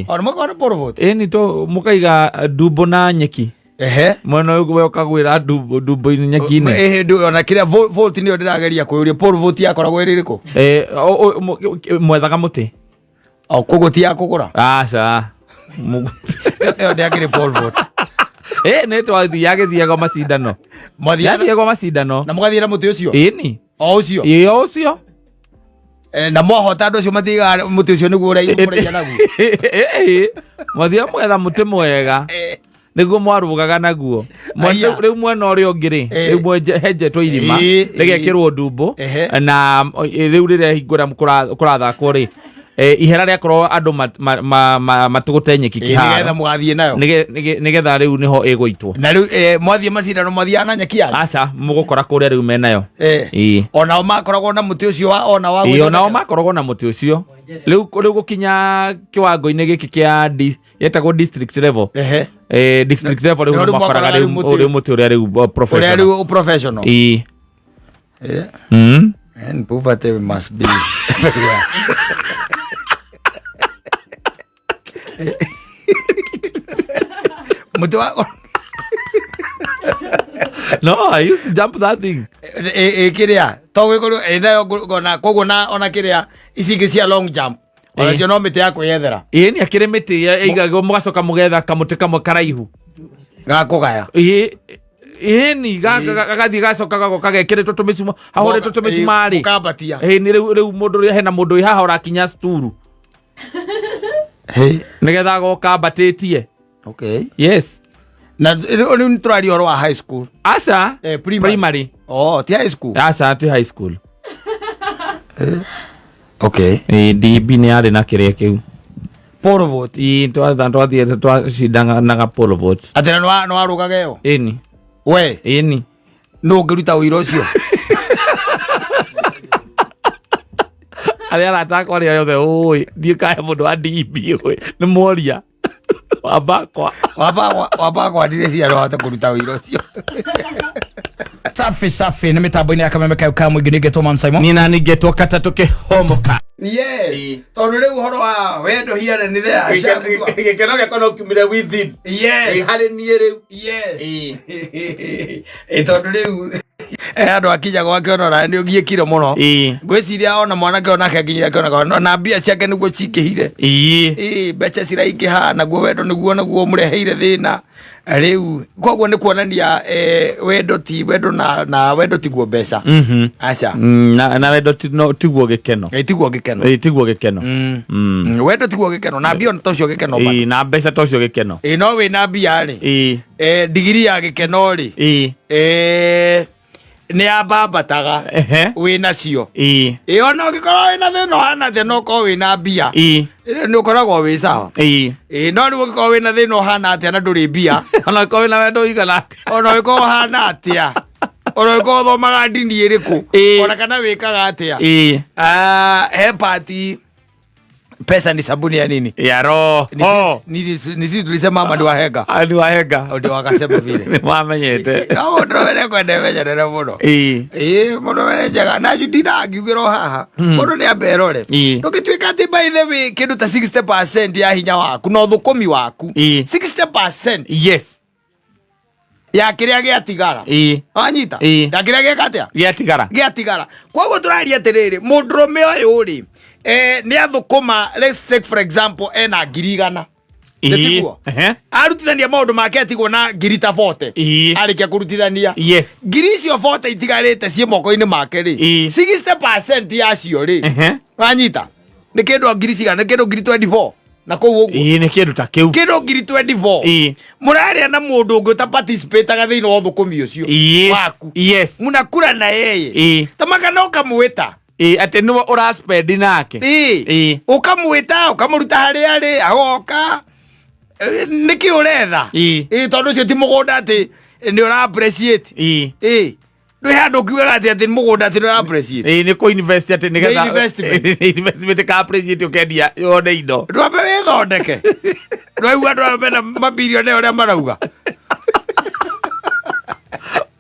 Ona mũkoragwo na pole vault? Ĩni, to mũkaiga ndumbo na nyeki. Mwena ũyũ we ũkagwĩra ndumbo ndumbo-inĩ, nyeki-inĩ. Ĩhĩ, ona kĩrĩa vault nĩyo ndĩrageria kwĩyũria, pole vault yakoragwo ĩrĩ ĩrĩkũ? Eh, mwethaga mũtĩ. O koguo ti ya kũgũra? Aca. Ĩyo ndĩakĩrĩ pole vault. Ĩ nĩ twathiaga macindano. Mwathiaga Yathiagwo macindano. Na mũgathiĩ na mũtĩ ũcio? Ĩni. O ũcio? Ĩ, o ũcio. Eh, na mwahota andũ acio matigaga mũtĩ ũcio nĩguo ũraiya naguo? Mwathiaga mũgetha mũtĩ mwega nĩguo mwarũgaga naguo. Aya. Rĩu mwena ũrĩa ũngĩ rĩ, rĩu henjetwo irima, rĩgekĩrwo ndumbo. Na rĩu rĩrĩa hingũra kũrathakwo rĩ, ihera rĩakorwo andũ matũgũte nyeki nĩgetha kĩharo. Mũgathiĩ nayo. Nĩgetha rĩu nĩho ĩgũitwo. Na rĩu mwathiĩ macindano mwathiaga na nyeki yanyu? Aca, mũgũkora kũrĩa rĩu menayo. Ĩĩ. Onao makoragwo na mũtĩ ũcio wa ona wa Ĩĩ, onao gwĩthondekera? makoragwo na mũtĩ ũcio. Rĩu gũkinya kĩwango-inĩ gĩkĩ kĩa yetagwo district level. District level rĩu Rĩu nĩ makoraga makoraga rĩu rĩu mũtĩ- rĩu mũtĩ ũrĩa rĩu ũrĩa professional. Rĩu professional. Ĩĩ. And poverty must be everywhere. Mũtĩ wa No, I used to jump that thing. Ĩ kĩrĩa to gwĩkorwo ĩ nayo ona koguo na ona kĩrĩa ici ingĩ cia long jump ona cio no mĩtĩ ya kwĩyethera? Ĩĩ, nĩ akĩrĩ mĩtĩ ĩigagwo, mũgacoka mũgetha kamũtĩ kamwe karaihu. Ga kũgaya. Ĩĩ, ĩni gagathiĩ gacoka gagoka gekĩrĩtwo tũmĩcuma, hahũrĩtwo tũmĩcumarĩ. Ũkambatia. Ĩĩ, nĩ rĩu mũndũ ũrĩa hena mũndũ wĩ haha ũrakinya sturu nĩgetha agoka ambatĩtie. Yes. Na rĩu nĩ tũraria ũhoro wa high school? Aca. Primary. Primary. Oh, ti high school? Aca, ti high school. Okay. Ĩĩ, DB nĩ yarĩ na kĩrĩa kĩu. Pole vault? Ĩĩ, twathiĩte twacindanaga pole vault. Atĩ na nĩ warũgaga ĩyo? Ĩni. We? Ĩni. Nũ ũngĩruta ũira ũcio? Arĩa arata akwa arĩa othe ũĩ ndiĩ kahe mũndũ wa DB ũĩ nĩ mworia wambakwa. Wamba kwandire ciana hote kũruta ũira ũcio. Safi safi, nĩ mĩtambo-inĩ ya Kameme kayo ka mũingĩ, nĩngetwo Man Simon. Niĩ nani ngetwo katatũ kĩhomoka. Yes, tondũ rĩu ũhoro wa wendo hiana nĩ thea. Gĩkeno gĩakwa no kiumire within. Harĩ niĩ rĩu. Yes. Ĩ tondũ rĩu handũ akinya gwake ona nĩ ũgiĩkire mũno. Ngwĩciria ona mwanake onake akinyire akĩonaga na mbia ciake nĩguo cingĩhire. Ĩ mbeca ciraingĩha, naguo wendo nĩguo naguo mũreheire thĩna rĩu. Koguo nĩ kuonania wendo ti wendo na wendo tiguo mbeca. Aca. Na wendo tiguo gĩkeno. Tiguo gĩkeno. Ĩĩ, tiguo gĩkeno. Wendo tiguo gĩkeno na mbia ona tocio gĩkeno bado. Ĩĩ, na mbeca tocio gĩkeno. Ĩ no wĩna mbia rĩ, ndigiri ya gĩkeno rĩ, nĩ yambambataga wĩ nacio. Ĩ ona ũngĩkorwo wĩna thĩna ũhana atĩa, no ũkorwo wĩna mbia, nĩ ũkoragwo wĩ sawa. Ĩ no rĩu ũngĩkorwo wĩna thĩna ũhana atĩa na ndũrĩ mbia, ona ũkorwo wĩna wendo ũigana atĩa, ona ũngĩkorwo ũhana atĩa, ona ũngĩkorwo ũthomaga ndini ĩrĩkũ, ona kana wĩkaga atĩa, Ah, he pati pesa ni sabuni ya nini? Ya roho. Ni sisi tulisema ama ni wahenga? Ah, ni wahenga. Ndio wakasema vile. Nĩ mamenyete. No mũndũ wene kwenda menyerere mũno. Ĩĩ, mũndũ wene njega na ndindangiugĩra o haha, mũndũ nĩ ambe erore. Ndũngĩtuĩka atĩ by the way kĩndũ ta 60% ya hinya waku na ũthũkũmi waku, 60% ya kĩrĩa gĩatigara. Wanyita? Ya kĩrĩa gĩeka atĩa? Gĩatigara. Gĩatigara. Koguo tũraria atĩrĩrĩ, mũndũrũme ũyũ rĩ, nĩ athũkũma, let's take for example, ena 100,000. Nĩtiguo? Arutithania maũndũ make atigwo na ngiri ta 40. Arĩkia kũrutithania ngiri icio 40 itigarĩte ciĩ moko-inĩ make rĩ, 60% yacio rĩ, wanyita, nĩ kĩndũ ngiri cigana? Nĩ kĩndũ ngiri 24 na kũu ũguo. Ĩĩ, nĩ kĩndũ ta kĩu. Kĩndũ ngiri 24. Mũrarĩa na mũndũ ũngĩ ũtaparticipataga thĩinĩ wa ũthũkũmi ũcio waku. Mũnakura na yeye tamaka no ũkamwĩta. Ĩĩ, atĩ nĩwe ũraspendi nake. Ĩĩ, ũkamwĩta, ũkamũruta harĩa arĩ agoka. Nĩkĩ ũretha? Ĩĩ, tondũ ũcio ti mũgũnda atĩ nĩ ũra appreciate. Ĩĩ, ndwĩ handũ ũkiugaga atĩ nĩ mũgũnda atĩ nĩ ũra appreciate. Ĩĩ, nĩ kũ invest atĩ nĩgetha Nĩ investment. Nĩ investment ka appreciate ũkendia wone indo. Ndwambe wĩthondeke, ndwaigua andũ aya mena mabilionea ũrĩa marauga.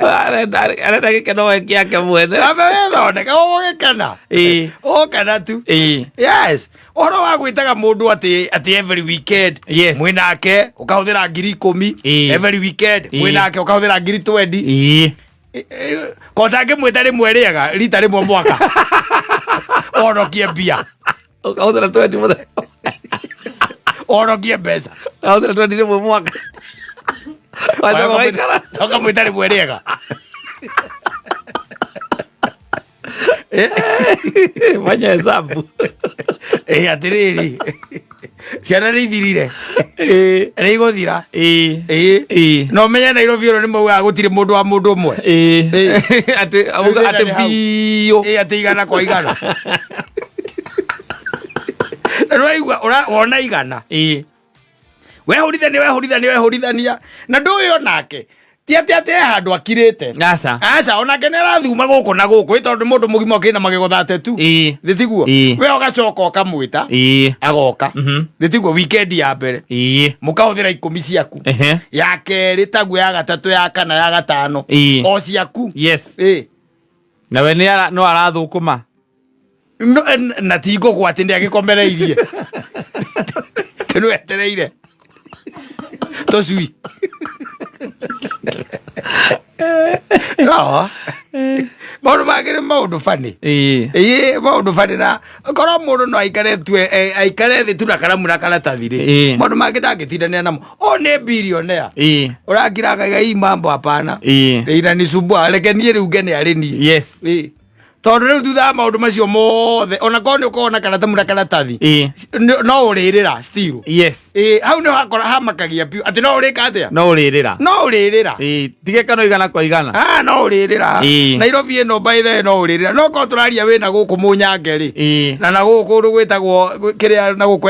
Arenda gĩkeno we kĩake mwene. Ambe wĩthondeke, ũgũgĩkena. Ĩĩ. Ũgũkena tu. Ĩĩ. Yes, ũhoro wa gwĩtaga mũndũ atĩ every weekend Yes. mwĩnake ũkahũthĩra 10,000. Ĩĩ. Every weekend Ĩĩ. mwĩnake ũkahũthĩra 20,000. Ĩĩ. Ko ndangĩmwĩta rĩmwe rĩega rita rĩmwe mwaka ũhonokie mbia. Ũkahũthĩra 20 mũthenya. Ũhonokie mbeca. Ũkahũthĩra 20 rĩmwe mwaka. Wacoka ũgaikara. Ũkamwĩta rĩmwe rĩega. Fanya hesabu. Ĩ atĩrĩrĩ, ciana nĩ ithirire. Ĩĩ. Nĩ igũthira. Ĩĩ. Ĩ. Ĩĩ. Na ũmenye Nairobi ũrĩa nĩ maugaga gũtirĩ mũndũ wa mũndũ ũmwe. Ĩĩ. Ĩĩ. Atĩ Rĩu thĩna atĩ nĩ hau. biũ. Ĩ atĩ igana kwa igana. Na nĩwaigua wona igana. Ĩĩ. Wehũrithania, wehũrithania, wehũrithania na ndũĩ onake ti atĩ he handũ akirĩte. Aca. Aca, onake nĩ arathuma gũkũ na gũkũ, ĩ tondũ mũndũ mũgima ũkĩrĩ na magego thate tu. Ĩĩ. Thĩ tiguo? Ĩĩ. We ũgacoka ũkamwĩta. Ĩĩ. Agoka. Thĩ tiguo? Weekend ya mbere Ĩĩ. mũkahũthĩra 10 ciaku. Ehe. Ya kerĩ taguo, ya gatatũ, ya kana, ya gatano. Ĩĩ. O ciaku. Yes. Ĩĩ. Nawe nĩ no arathũkũma. No, na ti ngũkũ atĩ nĩ agĩkomereirie tĩ wetereire tũcui. No maũndũ mangĩ nĩ maũndũ bani. Ĩĩ. Ĩĩ, maũndũ bani, na korwo mũndũ no aikare tue aikare thĩ tu na karamu na karatathi rĩ, Ĩĩ. maũndũ mangĩ ndangĩtindanĩra namo. Ũyũ nĩ billionaire. Ĩĩ. Ũrakira hii mambo hapana. Ĩĩ. Inanisumbua, reke niĩ rĩu ngene arĩ niĩ. Yes. Ĩĩ. Tondũ rĩu thutha wa maũndũ macio mothe, ona korwo nĩ ũkorwo na karatamu na karatathi, Ĩĩ. no ũrĩrĩra still. Yes. Ĩĩ, hau nĩ hakora hamakagia biũ atĩ no ũrĩka atĩa. No ũrĩrĩra. No ũrĩrĩra. Ĩĩ, tige kano igana kwa igana. Ah, no ũrĩrĩra. Ĩĩ. Nairobi ĩno by the way no ũrĩrĩra, no korwo tũraria wĩna gũkũ mũnyange rĩ, Ĩĩ. na gũkũ kũndũ gwĩtagwo kĩrĩa na gũkũ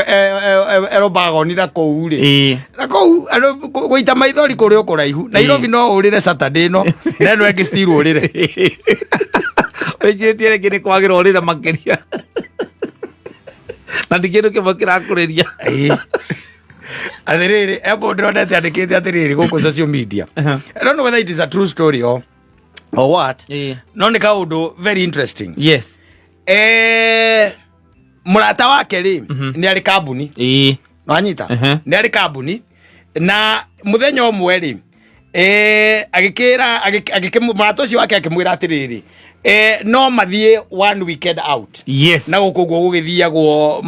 Elobagoni na kũu rĩ, Ĩĩ. Na kũu andũ gũita maithori kũrĩ o kũraihu. Nairobi no ũrĩre Saturday ĩno na ĩno ĩngĩ still ũrĩre. Wĩnjĩtie rĩngĩ nĩ kwagĩra ũrĩre makĩria. Na ndi kĩndũ kĩmwe kĩrakũrĩria. Ĩĩ. Atĩrĩrĩ, Apple ndĩronete andĩkĩte atĩrĩrĩ gũkũ social media. I don't know whether it is a true story or what. Ĩĩ. No nĩ kaũndũ very interesting. Yes. Mũrata wake rĩ, nĩ arĩ kambuni. Ĩĩ. Wanyita? Mhm. Nĩ arĩ kambuni na mũthenya ũmwe rĩ, agĩkĩra mũrata ũcio wake akĩmwĩra atĩrĩrĩ, no mathiĩ one weekend out. Yes. Na gũkũ ũguo gũgĩthiagwo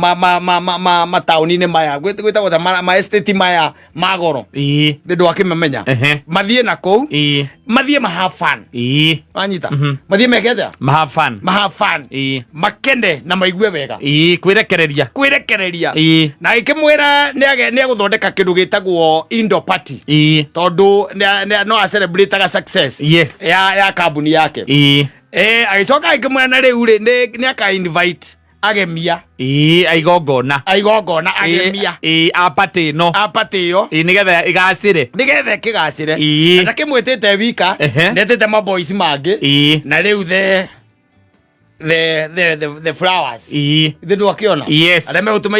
mataũni-inĩ maya gwĩtagwo ta ma estate maya ma goro. Ĩĩ. Nĩ ndwakĩmamenya. Ehe. Mathiĩ na kũu. Ĩĩ. Mathiĩ ma have fun. Ĩĩ. Wanyita? Mathiĩ meke atĩa? Ma have fun. Ma have fun. Ĩĩ. Makene na maigue wega. Ĩĩ, kwĩrekereria. Kwĩrekereria. Ĩĩ. Na agĩkĩmwĩra nĩ agũthondeka kĩndũ gĩtagwo indoor party. Ĩĩ. Tondũ no acelebrataga success Yes. ya kambuni yake. Ĩĩ. Agĩcoka agĩkĩmwĩra na rĩu rĩ, nĩ aka invite agemia. Ĩĩ, aigongona. Aigongona agemia. Ĩĩ, a party ĩno. A party ĩyo. Ĩĩ, nĩgetha ĩgacĩre. Nĩgetha ĩkĩgacĩre. Ĩĩ. Na ndakĩmwĩtĩte wika. Ehe. Nĩetĩte maboys mangĩ. Ĩĩ. Na rĩu the flowers. Ĩĩ. Ithe ndwakĩona? Yes. Arĩa megũtũma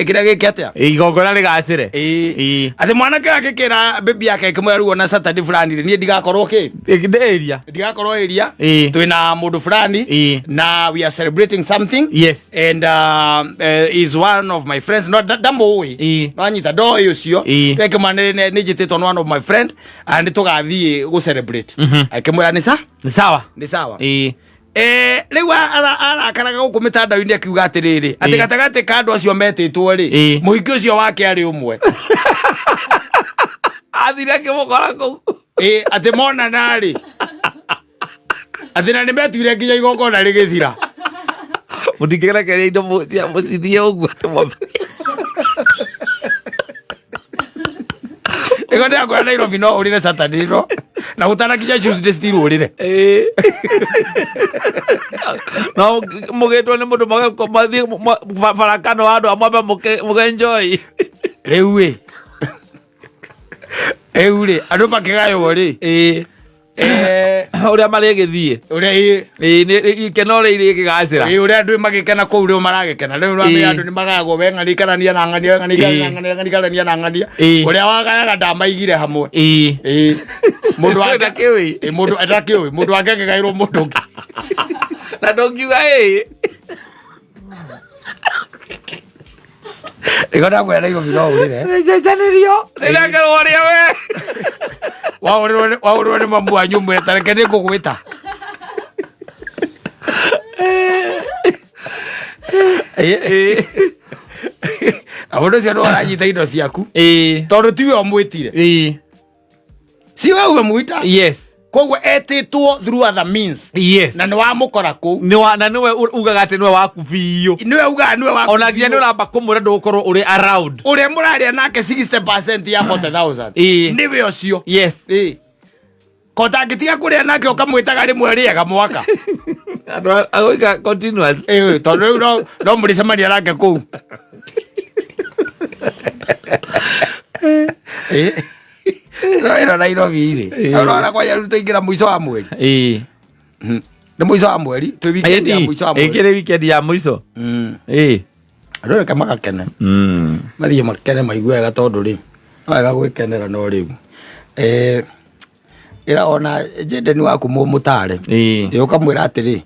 kĩrĩa gĩkĩ atĩa? Igongona rĩgacĩre. Ĩĩ. Ĩĩ. Atĩ mwanake ũyũ akĩkĩra baby yake, akĩmwĩra rĩu ona Saturday fulani rĩ, niĩ ndigakorwo kĩ. Ndĩ area. Ndigakorwo area. Ĩĩ. Twĩna mũndũ fulani. Ĩĩ. Na we are celebrating something. Yes. And is one of my friends. No ndamũĩ. Ĩĩ. Wanyita? Ndoĩ ũcio. Ĩĩ. Akĩmwĩra nĩ njĩtĩtwo nĩ one of my friend and nĩ tũgathiĩ gũ celebrate. Akĩmwĩra nĩ sa Nĩ sawa. Nĩ sawa. Ĩĩ. Rĩu arakaraga gũkũ mĩtandao-inĩ akiuga atĩrĩrĩ, atĩ Ĩĩ. gatagatĩ ka andũ acio metĩtwo rĩ, Ĩĩ. mũhiki ũcio wake arĩ ũmwe. Athire akĩmũkora kũu. Ĩ, atĩ monana rĩ, atĩ na nĩ metuire nginya igongona rĩgĩthira. Mũtingĩrekereria indo mũcithiĩ ũguo atĩ Nĩguo ndĩrakwĩra Nairobi no ũrĩre Saturday no na gũtanakinya Tuesday still ũrĩre. Ĩĩ. No mũgĩtwo nĩ mũndũ mathiĩ barakano handũ amwambe mũkenjoy. Rĩu ĩ, rĩu rĩ, andũ makĩgaywo rĩ, Ĩĩ. Ũrĩa marĩgĩthiĩ. Ũrĩa ĩ. Ĩĩ, ikeno rĩ irĩkĩgacĩra. Ĩ, ũrĩa andũ magĩkena kũu rĩu maragĩkena rĩu Ĩĩ. andũ nĩ magayagwo, we ng'ania ikarania na ng'ania, we ng'ania ikarania na Ĩĩ. ng'ania, we ng'ania ikarania na ng'ania. Ĩĩ. Ũrĩa wagayaga ndamaigire hamwe. Ĩĩ. Ĩĩ. Mũndũ wake Ndakĩũĩ. Ĩ, mũndũ ndakĩũĩ mũndũ wake akĩgaĩrwo mũndũ ũngĩ. Na ndũngiuga ĩ. Nĩguo ndakwĩra Nairobi no ũrĩre. Nĩcenjanĩrio. Nĩnengerwo ũrĩa we. Waũrĩrwo nĩ mamu wanyu mwĩre ta reke nĩngũgwĩta. Ĩ. Na mũndũ ũcio nĩwe ũranyita indo ciaku Ĩ. tondũ tiwe ũmwĩtire. Ĩ. Si wewe umemwita. Yes. Koguo etĩtwo through other means. Yes. Na nĩ wamũkora kũu. Nĩ wa na nĩwe ugaga atĩ nĩwe waku biũ. Nĩwe ugaga nĩwe waku. Ona nginya nĩ ũramba kũmwĩra ndũgũkorwo ũrĩ around. Ũrĩa mũrarĩa nake 60% ya 40,000. Ĩ. Nĩwe ũcio. Yes. Ĩ. Ko ndangĩtiga kũrĩa nake ũkamwĩtaga rĩmwe rĩega mwaka. Andũ agoika continuous. Ĩ, tondũ rĩu no mũrĩcemania nake kũu. Ĩ. No ĩno Nairobi rĩ. Ĩ. Ũrona kwanja rĩu tũingĩra mũico wa mweri. Ĩ. Nĩ mũico wa mweri, twĩ weekend ya mũico wa mweri. Ĩkĩrĩ weekend ya mũico. Ĩ. Andũ reke magakene. Mathiĩ makene maigue wega tondũ rĩ, no wega gwĩkenera no rĩu. Eh, ĩra ona Jaden waku mũmũtare. Ĩ. Ĩ ũkamwĩra atĩrĩ,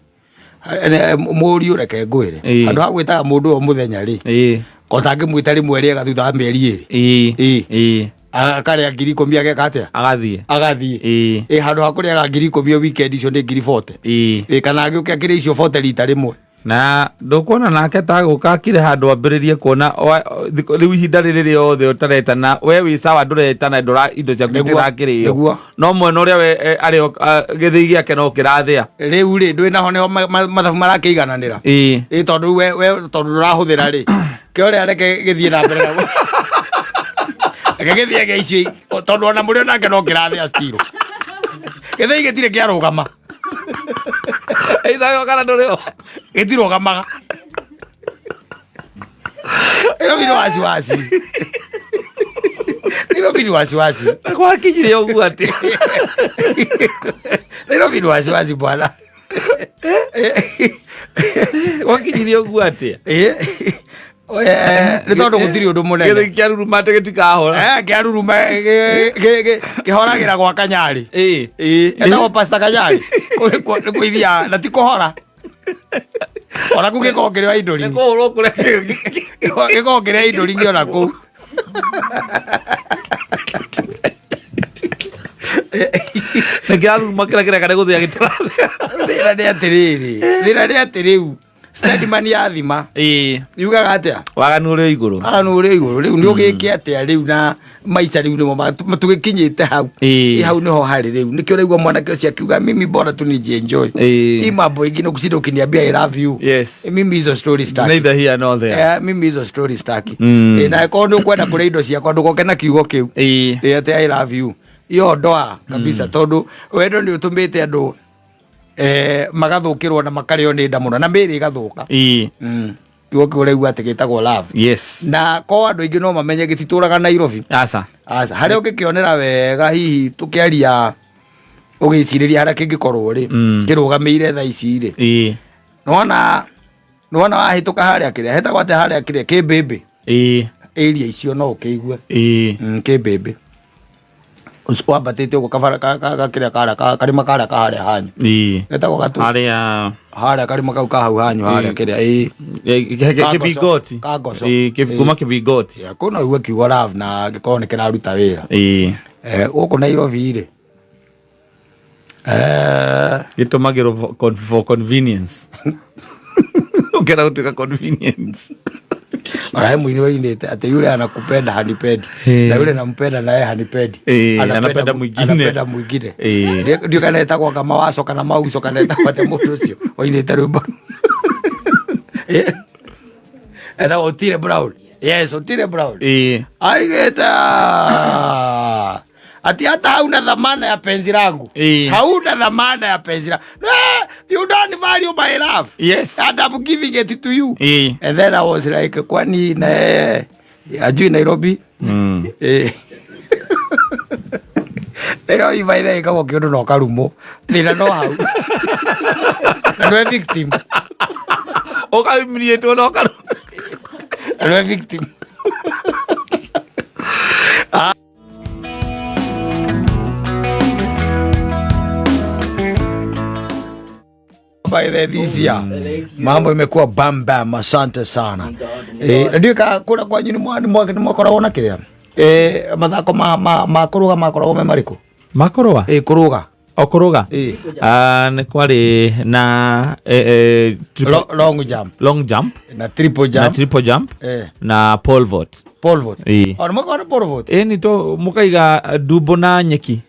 mũriũ reke ngwĩre. Ĩ. Handũ ha gwĩtaga mũndũ ũyũ mũthenya rĩ, Ĩ. ko tangĩmwĩta rĩmwe rĩega thutha wa mĩeri ĩrĩ. Ĩ. Ĩ. Ĩ. Akarĩa 10,000 ageka atĩa? Agathiĩ. Agathiĩ. Ĩ. Ĩ handũ ha kũrĩaga 10,000 weekend icio nĩ 40,000. Ĩ. Ĩ kana agĩũke akĩrĩa icio 40 rita rĩmwe. Na ndũkuona nake tagũka akire handũ ambĩrĩrie kuona rĩu ihinda rĩrĩ rĩothe ũtaretana we wĩ sawa ndũretana ndũra indo ciaku Nĩguo, itirakĩrĩo nĩguo. no mwena ũrĩa we arĩ o, gĩthĩi gĩake no kĩrathĩa. Rĩu rĩ ndwĩ naho nĩho mathabu marakĩigananĩra. Ĩ. Ĩ tondũ we tondũ ndũrahũthĩra rĩ kĩoria reke gĩthiĩ na mbere na reke gĩthiĩ gĩa icio tondũ ona mũrĩ onake no kĩrathĩa still. Gĩthĩi gĩtirĩ kĩarũgama. Either kana ndũrĩ ho. Gĩtirũgamaga. Nairobi ni wasiwasi. Nairobi ni wasiwasi. Na gwakinyire ũguo atĩ. Nairobi ni wasiwasi bwana. Gwakinyire ũguo atĩa? Ĩ. Nĩ tondũ gũtirĩ ũndũ mũnene. Gĩthĩi kĩaruruma atĩ gĩtikahora. Kĩaruruma kĩhoragĩra gwa Kanyarĩ. Ĩ. Ĩ, etagwo Pastor Kanyarĩ. Kũu nĩkuo ithiaga na ti kũhora. Ona kũu gĩkoragwo kĩrĩ wa indo Nĩ ringi. kũhũrwo kũrĩa Gĩkoragwo kĩrĩ indo ringi ona kũu. Nĩ kĩraruruma kĩrĩa kĩreka nĩ gũthĩa gĩtirathĩa. Thĩna nĩ atĩrĩrĩ, thĩna nĩ atĩ rĩu Steadman ya thima Ĩ. yugaga atĩa? Waganu ũrĩ o igũrũ. Waganu ũrĩ igũrũ rĩu nĩ ũgĩke atĩa rĩu na maica rĩu nĩmo tũgĩkinyĩte hau. Ĩ. Ĩ hau nĩho harĩ rĩu nĩkĩo ũraigua mwanake ũcio akiuga mimi bora tu nijienjoy. Ĩ. Hii mambo ingine kushinda ukiniambia I love you. Yes. Mimi hizo story sitaki. Neither here nor there. Mimi hizo story sitaki. Mm. Ĩ, na korwo nĩ ũkwenda kũrĩa indo ciakwa ndũgoke na kiugo kĩu. Ĩ. Ĩ, atĩ I love you. Iyo ndoa kabisa tondũ wendo nĩ ũtũmĩte andũ magathũkĩrwo na makarĩo nĩ nda mũno na mĩĩrĩ ĩgathũka. Ĩ. Kiugo kĩu ũraigua atĩ gĩtagwo love. Yes. Na ko andũ aingĩ no mamenye gĩtitũraga Nairobi. Aca. Aca, harĩa ũngĩkĩonera wega hihi tũkĩaria ũgĩcirĩria harĩa kĩngĩkorwo rĩ kĩrũgamĩire thaa ici rĩ. Ĩ. Nĩwona nĩwona wahĩtũka harĩa kĩrĩa hetagwo atĩa harĩa kĩrĩa kĩmbĩmbĩ. Ĩ. Area icio no ũkĩigue. Ĩ. Kĩmbĩmbĩ. Wambatĩte ũguo kabara kĩrĩa karĩa karĩma karĩa ka harĩa hanyu. Ĩ. Getagwo gatũ. Harĩa Harĩa karĩma kau ka hau hanyu harĩa kĩrĩa ĩ. Kĩbingoti. Kangoco. Ĩ, kuma Kĩbingoti. Yeah, kũu no ũigue kiugo love na gĩkorwo nĩ kĩraruta wĩra. Ĩ. Gũkũ Nairobi rĩ. Gĩtũmagĩrwo for convenience. Ũkĩenda gũtuĩka convenience. Ona he mũini wainĩte atĩ yule anakupenda hanipendi Ĩ. na yule nampenda naye hanipendi. Ĩ, anapenda mwingine. Anapenda mwingine. Ĩ. Ndiũ kana etagwo anga mawaco kana mauco kana etagwo atĩa mũndũ ũcio wainĩte rwĩmbo. Ĩ. Etagwo Otile Brown. Yes, Otile Brown. Ĩ. Aigĩte ati hata hauna dhamana ya penzi langu. Ĩ. Hauna dhamana ya penzi langu. You don't value my love. Yes. And I'm giving it to you. Ĩ. And then I was like, kwani na ajui Nairobi? Nairobi by the way ĩkagwo kĩũndũ na ũkarumwo. Thĩna no hau. Na nĩwe victim. Ũkaumiriĩtwo na ũkarumwo. Na nĩwe victim. By the this year mambo imekuwa bam bam. Asante sana. Na ndiũĩ ka kũrĩa kwanyu nĩ mwakoragwo na kĩrĩa, mathako ma kũrũga makoragwo me marĩkũ? Makũrũa? Eh, kũrũga. O kũrũga. Ah, nĩ kwarĩ na long jump. Long jump. Na triple na jump. Triple jump. Na pole vault. Pole vault. Ĩĩ. O nĩ mwakoragwo na pole vault? Ĩni, to mũkaiga ndumbo na nyeki.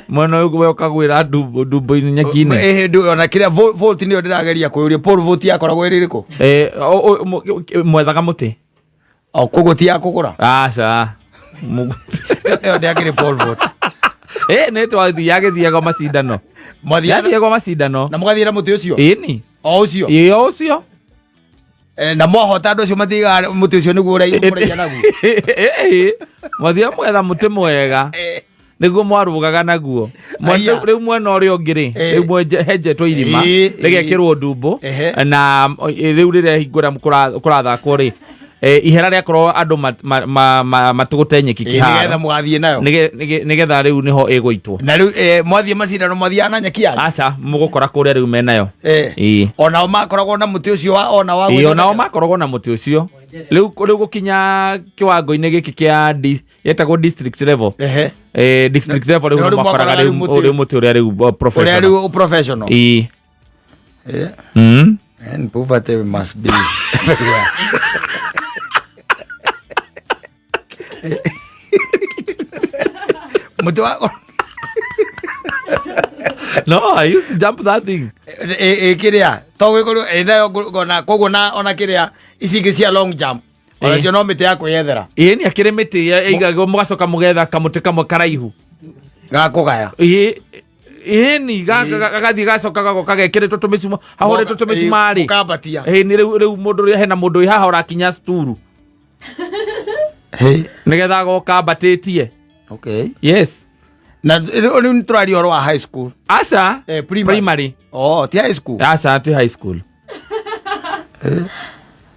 Mwena ũyũ we ũkagwĩra ndumbo ndumbo-inĩ, nyeki-inĩ. Ona kĩrĩa vault nĩyo ndĩrageria kwĩyũria, pole vault yakoragwo ĩrĩ ĩrĩkũ? Mwethaga mũtĩ. O koguo ti ya kũgũra? Aca. Ĩyo ndĩakĩrĩ pole vault. Nĩ twathiagĩthiaga macindano. Mwathiaga? Yathiagwo macindano. Na mũgathiĩ na mũtĩ ũcio? Ĩni. O ũcio? Ĩ, o ũcio. Na mwahota andũ acio matigaga mũtĩ ũcio nĩguo ũraiya naguo? Mwathiaga mwetha mũtĩ mwega nĩguo mwarũgaga naguo. Aya. Rĩu mwena ũrĩa ũngĩ rĩ, rĩu henjetwo irima, rĩgekĩrwo ndumbo, na rĩu rĩrĩa hingũra kũrathakwo rĩ, ihera rĩakorwo andũ matũgũte nyeki nĩgetha kĩharo. Mũgathiĩ nayo. Nĩgetha rĩu nĩho ĩgũitwo. Na rĩu mwathiĩ macindano mwathiaga na nyeki yanyu? Aca, mũgũkora kũrĩa rĩu menayo. Onao makoragwo na mũtĩ ũcio wa ona wa onao makoragwo na mũtĩ ũcio. Rĩu gũkinya kĩwango-inĩ gĩkĩ kĩa yetagwo district level. District level rĩu Rĩu nĩ makoraga mwakoraga rĩu rĩu mũtĩ- rĩu mũtĩ ũrĩa rĩu ũrĩa professional. Rĩu professional. Ĩĩ. And poverty must be everywhere. Mũtĩ wa No, I used to jump that thing. Ĩ kĩrĩa to gwĩkorwo ĩ nayo ona koguo na ona kĩrĩa ici ingĩ cia long jump ona cio no mĩtĩ ya kwĩyethera? Ĩĩ, nĩ akĩrĩ mĩtĩ ĩigagwo, mũgacoka mũgetha kamũtĩ kamwe karaihu. Ga kũgaya. Ĩĩ, ni gagathiĩ gacoka gagoka gekĩrĩtwo tũmĩcuma, hahũrĩtwo tũmĩcumarĩ. Mũkambatia. Ĩĩ, nĩ rĩu mũndũ ũrĩa hena mũndũ wĩ haha ũrakinya sturu nĩgetha agoka ambatĩtie. Yes. Na rĩu nĩ tũraria ũhoro wa high school? Aca. Primary. Primary. Oh, ti high school? Aca, ti high school.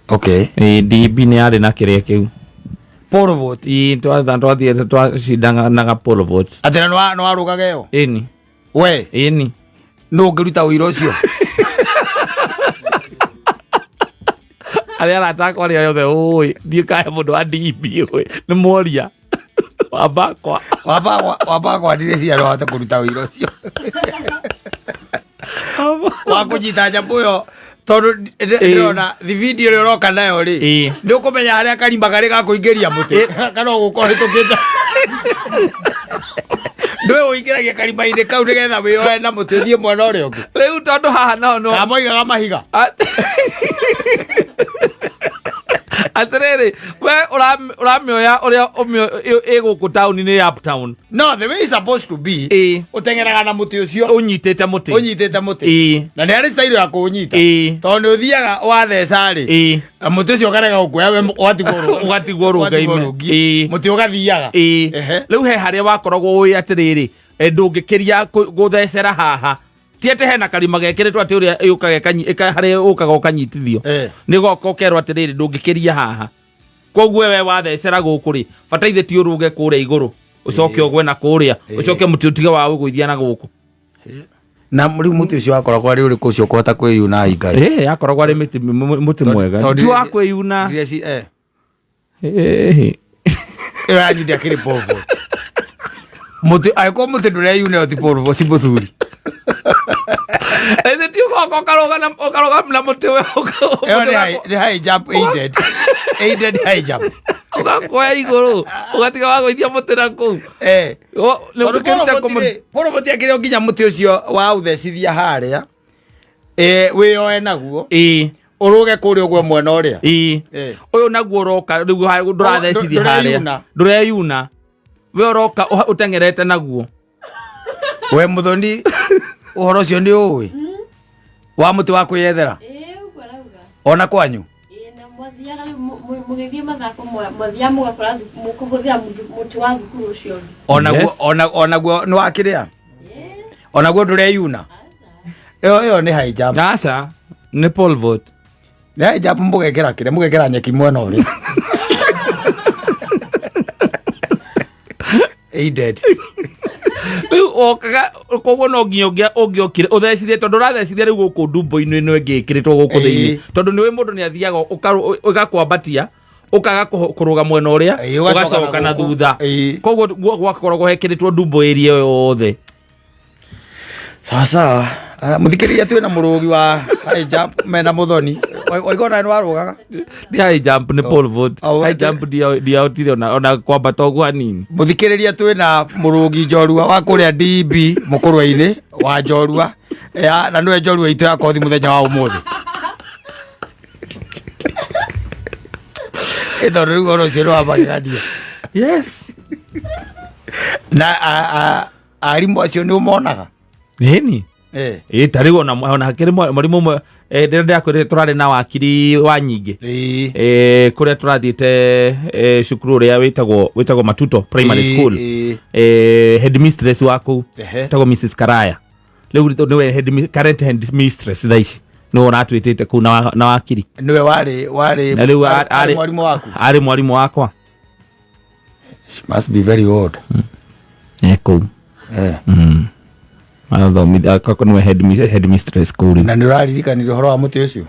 Okay. Ĩĩ, DB nĩ yarĩ na kĩrĩa kĩu. Pole vault. Ĩĩ, twathiĩte twacindanaga pole vault. Atĩ na nĩ warũgaga ĩyo? Ĩni. We? Ĩni. Nũ ũngĩruta ũira ũcio? Arĩa arata akwa arĩa othe ũĩ ndiĩ kahe mũndũ wa DB ũĩ nĩ mworia wambakwa. Wamba kwandire ciana wahota kũruta ũira ũcio wa kũnyita nyamũ ĩyo, tondũ ndĩrona thibindi ĩrĩa ũroka nayo rĩ, nĩ ũkũmenya harĩa karima karĩ ga kũingĩria mũtĩ kana ũgũka ũhĩtũkĩte ndũĩ ũingĩragia karima-inĩ kau nĩgetha wĩyoe na mũtĩ ũthiĩ mwena ũrĩa ũngĩ. Rĩu tondũ haha naho no Kana moigaga mahiga? Atĩrĩrĩ, we ũramĩoya ũrĩa ĩ gũkũ taũni-inĩ ya uptown. No, the way it's supposed to be, ũteng'eraga na mũtĩ ũcio. Ũnyitĩte mũtĩ. Ũnyitĩte mũtĩ. Na nĩ harĩ style ya kũũnyita, tondũ nĩ ũthiaga watheca rĩ, mũtĩ ũcio ũkarega gũkuoya, we ũgatigwo. Ũgatigwo rũngaime. Ũgatigwo mũtĩ ũgathiaga. Rĩu he harĩa wakoragwo ũĩ atĩrĩrĩ, ndũngĩkĩria gũthecera haha, ti atĩ hena karima gekĩrĩtwo atĩ ũrĩa yũkaga harĩa ũkaga ũkanyitithio. Nĩ goka ũkerwo atĩrĩrĩ, ndũngĩkĩria haha, koguo we wathecera gũkũ rĩ, bataithe ti ũrũge kũrĩa igũrũ, ũcoke ũgwe na kũrĩa, ũcoke mũtĩ ũtige wa ũgũithia na gũkũ. Na rĩu mũtĩ ũcio wakoragwo arĩ ũrĩkũ ũcio ũkũhota kwĩyuna Ngai? Yakoragwo arĩ mũtĩ mwega. Tondũ ti wa kwĩyuna. Ĩyo yanyu ndĩakĩrĩ pole vault. Mũtĩ angĩkorwo mũtĩ ndũreyuna, ĩyo ti pole vault, ti mũthuri. Ĩthĩ ti ũgoka ũkarũga na mũtĩ we Ĩyo nĩ high jump, aided high jump. Ũgakuoya igũrũ ũgatiga wagũithia mũtĩ na kũu. Nĩ Tondũ ũkĩrute kũmũ- pole vault akĩrĩ o nginya mũtĩ ũcio wa ũthecithia harĩa, wĩyoe naguo, ũrũge kũrĩa ũgwe mwena ũrĩa. Ũyũ naguo ũroka rĩu ndũrathecithia harĩa. Ndũreyuna. Ndũreyuna, we ũroka ũteng'erete naguo. We mũthoni, ũhoro ũcio nĩ ũĩ wa mũtĩ wa kwĩyethera? Ĩĩ, ũguo arauga. Ona kwanyu? Ĩĩ, na mwathiaga rĩu mũgĩthiĩ mathako, mwathiaga mũgakora mũkũhũthĩra mũtĩ wa thukuru ũcio ũngĩ. Onaguo? Onaguo nĩ wakĩrĩa, onaguo ndũreyuna, ĩyo nĩ high jump. Aca, nĩ pole vault. Nĩ high jump, mũgekĩra kĩrĩa mũgekĩra nyeki mwena ũrĩa aided. Rĩu wokaga koguo no nginya ũngĩokire ũthecithie, tondũ ũrathecithia rĩu gũkũ ndumbo-inĩ ĩno ĩngĩ ĩkĩrĩtwo gũkũ thĩinĩ, tondũ nĩũĩ mũndũ nĩ athiaga ũgakwambatia, ũkaga kũrũga mwena ũrĩa, ũgacoka ũgacoka na na gũkũ. Thutha. Koguo gwakoragwo hekĩrĩtwo ndumbo ĩria ĩyo yothe. Sawa sawa. Ah, mũthikĩrĩria, twĩna mũrũgi wa high jump mena Mũthoni. Waigua ona nĩ warũgaga? Ndi high jump, nĩ pole vault. Oh, High jump ndiahotire ona kwambata ũguo hanini. Mũthikĩrĩria, twĩna mũrũgi njorua wa kũrĩa DB mũkũrwe-inĩ wa njorua ya, na nĩwe njorua itũ ya kothi mũthenya wa ũmũthĩ. Ĩ, tondũ rĩu ũhoro ũcio nĩ wa magegania. Yes. Na arimũ acio nĩ ũmonaga? Ĩni. Ĩ, ta rĩu ona hakĩrĩ mwarimũ ũmwe, ndĩrĩa ndĩrakwĩrire tũrarĩ na wakiri wa nyingĩ, kũrĩa tũrathiĩte, cukuru ũrĩa wĩtagwo Matuto Primary School. Headmistress wa kũu wĩtagwo Mrs Karaya. Rĩu nĩwe current headmistress thaa ici, nĩwe ũratwĩtĩte kũu na wakiri. Nĩwe warĩ Na rĩu arĩ mwarimũ waku? Arĩ mwarimũ wakwa. She must be very old. Kũu arathomithia akako, nĩwe headmistress kũu rĩu. Na nĩ ũraririkanire ũhoro wa mũtĩ ũcio?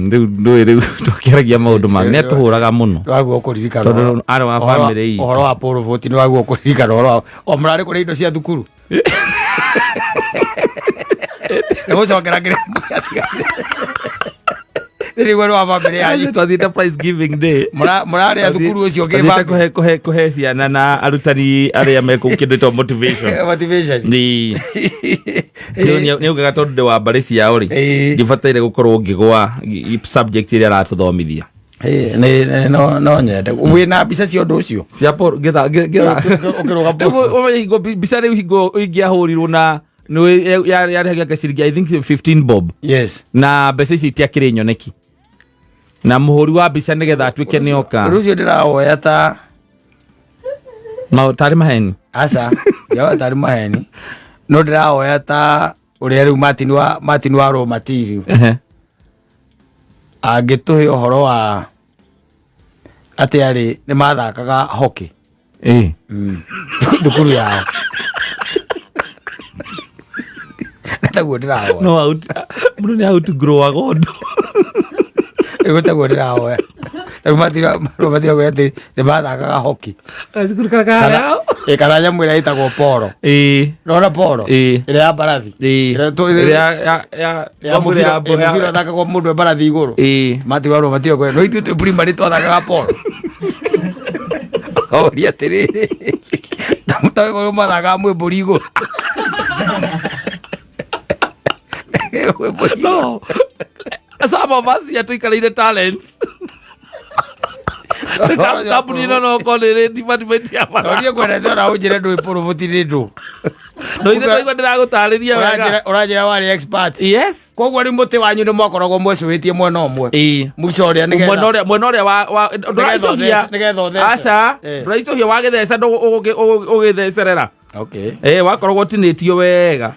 Rĩu ndũĩ, rĩu twakĩaragia maũndũ mangĩ, nĩ atũhũraga mũno. Waguo kũririkana Tondũ arĩ wa family itũ. Ũhoro wa pole vault, nĩ waguo kũririkana ũhoro wa o mũrarĩ kũrĩa indo cia thukuru nĩ gũcokera kĩrĩa rĩrĩ wa bamĩrĩ yanyu. Twathiĩte prize giving day. Mũrarĩa thukuru ũcio Twathiĩte kĩbamĩrĩ. kũhe ciana na arutani arĩa me kũu kĩndũ ĩtagwo motivation. Motivation. Nĩ augaga tondũ ndĩ wa mbarĩ ciao rĩ, ndibataire gũkorwo ngĩgwa subject ĩrĩa aratũthomithia. No nyende wĩna mbica cia ũndũ ũcio. Cia Paul ngĩtha Ũkĩrũga Paul. Ũmenye hingo mbica rĩu, hingo ingĩahũrirwo na nĩ yarĩhagia ciringi, I think, 15 bob. Na mbeca ici itiakĩrĩ nyoneki na mũhũri wa mbica nĩgetha atuĩke nĩ oka. Ũndũ ũcio ndĩrawoya ta Tarĩ maheni. Aca, ndĩrawoya tarĩ maheni, no ndĩrawoya ta ũrĩa rĩu Martin wa raw material angĩtũhe ũhoro wa atĩ arĩ nĩ mathakaga hockey thukuru yao. Nĩ taguo ndĩrahoya. No out mũndũ nĩ outgrowaga ũndũ. Ĩguo taguo ndĩrahoya. Rĩu Martin wa atĩ nĩ mathakaga hockey. Gacukuru karĩa kahana. Kana nyamũ ĩrĩa ĩtagwo polo. Nona polo ĩrĩa ya mbarathi. Ĩrĩa Ĩrĩa ya ya mũbira, mũbira ũthakagwo mũndũ e mbarathi igũrũ. Martin wa Roma tiyo no ithuĩ twĩ primary twathakaga polo. Ũria atĩrĩrĩ, tamũtagwo mathakaga mwĩ mbũri igũrũ. Mwĩ mbũri igũrũ. No some of us here tuikarĩire talents. Kambuni ĩno no korwo nĩ ĩrĩ department ya Tondũ niĩ ngwendete ona ũnjĩre ndũĩ polo mũtirĩ ndũ. No ithe twaigua ndĩragũtarĩria wega. Ũranjĩra warĩ expert. Yes. Koguo rĩu mũtĩ wanyu nĩ mwakoragwo mwecũhĩtie mwena ũmwe. Mũico ũrĩa Mwena nĩgetha ũrĩa wa ndũraicũhia. Nĩgetha ũthece. Aca, ndũraicũhia, wagĩtheca ũgĩthecerera. Wakoragwo ũtinĩtio wega.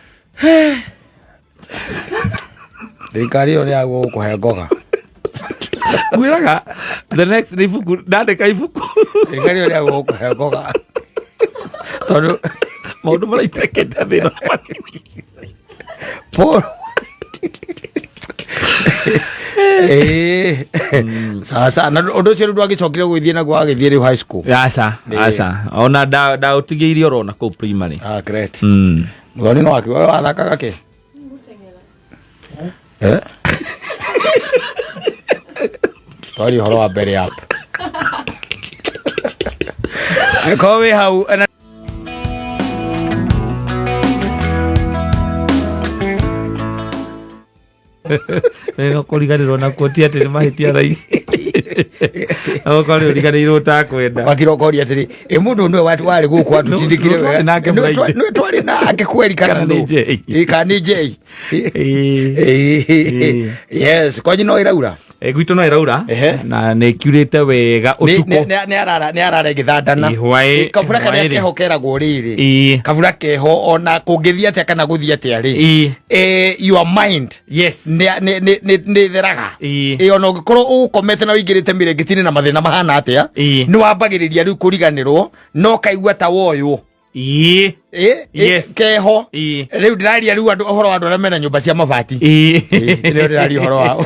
Thirikari ĩyo nĩ yagwo gũkũhe ngoga. Ngwĩraga the next nĩ ibuku, ndandĩka ibuku. Thirikari ĩyo nĩ yagwo gũkũhe ngoga tondũ Maũndũ maraitekete thĩna. Paul. Sasa na ũndũ ũcio rĩu ndwagĩcokire gũgĩthiĩ naguo wagĩthiĩ rĩu high school? Aca, aca, ona ndaũtigĩirie orona kũu primary. Ah, great. Mũthoni no akiuga we wathakaga kĩ? Eh? Twaria ũhoro wa mbere up. Angĩkorwo wĩ hau na No kũriganĩrwo nakuo ti atĩ nĩ mahĩtia thaa ici, okorwo nĩ ũriganĩirwo ũtakwenda. Wakira ũkoria atĩrĩ, ĩ mũndũ nĩwe warĩ gũkũ atũtindĩkire Nũ- nũ- nake wega. Friday. Nĩwe twarĩ nake kweri kana Kana nĩ nũ? Jay. Ĩ, kana nĩ Jay. Ĩĩ. Yes, kwanyu no ĩraura? Gwitũ no ĩraura na nĩ kiurĩte wega ũtukũ. Nĩ arara ĩgĩthandana. Ĩ, hwaĩ- Ĩ, kabura karĩa hwaĩ-rĩ. keho keragwo rĩrĩ, kabura keho ona kũngĩthiĩ atĩa kana gũthiĩ atĩa rĩ, your mind nĩ theraga. Ĩ, ona ũngĩkorwo ũgũkomete na ũingĩrĩte mĩrĩngĩti-inĩ na mathĩna mahana atĩa, nĩ wambagĩrĩria rĩu kũriganĩrwo na ũkaigua ta woywo. Ĩĩ. Yes. Keho. Ĩĩ. Rĩu ndĩraria rĩu andũ ũhoro wa andũ arĩa mena nyũmba cia mabati. Ĩĩ. Nĩo ndĩraria ũhoro wao.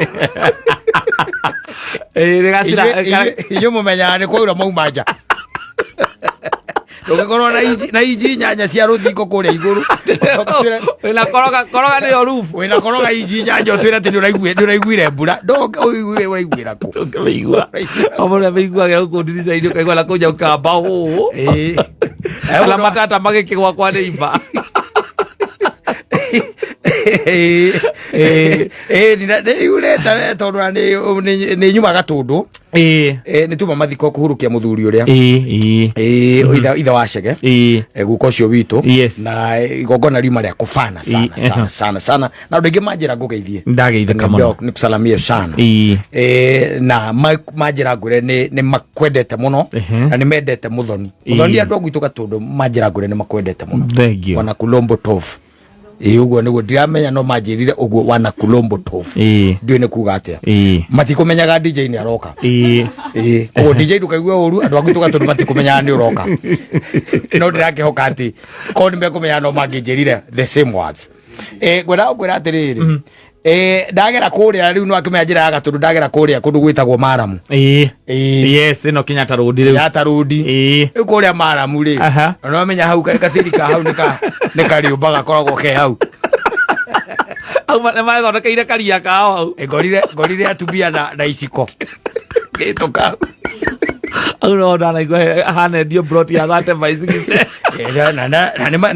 Ĩĩ, nĩ gacira. Inyuĩ mũmenyaga nĩ kwaura mauma nja. Ndũngĩkorwo na inji 8 cia rũthingo kũrĩa igũrũ. Ũcoke Wĩna koroga, koroga nĩyo roof. Wĩna koroga inji 8 ũtwĩre atĩ nĩũraiguire mbura. Ndũngĩ ũraiguĩra kũ? Ndũngĩmĩigua. O mũndũ amĩiguaga gũkũ ndirica-inĩ ũkaigua na kũu nja ũkamba ũũ. Ĩĩ. Kana matata magĩkĩgwa kwa neighbor. Nĩ yurĩte we tondũ na nĩ nyuma Gatũndũ. Ĩĩ. Nĩ tuma mathiko kũhurukia mũthuri ũrĩa. Ĩĩ, ĩĩ. Ĩĩ, ithe wa Chege. Ĩĩ. Guka ũcio witũ. Yes. Na igongona riuma rĩa kũbana sana sana sana sana na andũ aingĩ manjĩra ngũgeithie. Ndageithĩka mũno. Nikusalamie sana. Ĩĩ. Na manjĩra ngwĩre nĩ makwendete mũno na nĩ mendete Mũthoni. Mũthoni andũ a gwitũ Gatũndũ manjĩra ngwĩre nĩ makwendete mũno. Thank you. Wana Kulombo Tov. Ĩĩ ũguo nĩguo ndiramenya no manjĩrire ũguo wana Kulombo Tov. Ĩĩ. Ndiũĩ nĩ kuga atĩa. Ĩĩ. Matikũmenyaga DJ nĩ aroka. Ĩĩ. Ĩĩ, koguo DJ ndũkaigue ũru andũ a gwitũ Gatũndũ matikũmenyaga nĩ ũroka. No ndĩrakĩhoka atĩ korwo nĩ mekũmenyaga no mangĩnjĩrire the same words. Ngwendaga gũkwĩra atĩrĩrĩ, ndagera kũrĩa rĩu no akĩmenya njĩra ya Gatũndũ, ndagera kũrĩa kũndũ gwĩtagwo Maramu. Ĩĩ. Ĩĩ. Yes, ĩno Kenyatta Road rĩu. Kenyatta Road. Ĩĩ. Rĩu kũrĩa Maramu rĩ, Aha. na nĩwamenya hau gaciri ka hau nĩ kariũmba gakoragwo ke hau. Hau nĩmathondekeire karia kao hau. Ngorire atumia na iciko. Gĩtũka hau. Hau no ndanaigua hanendio plot ya 30 by 60.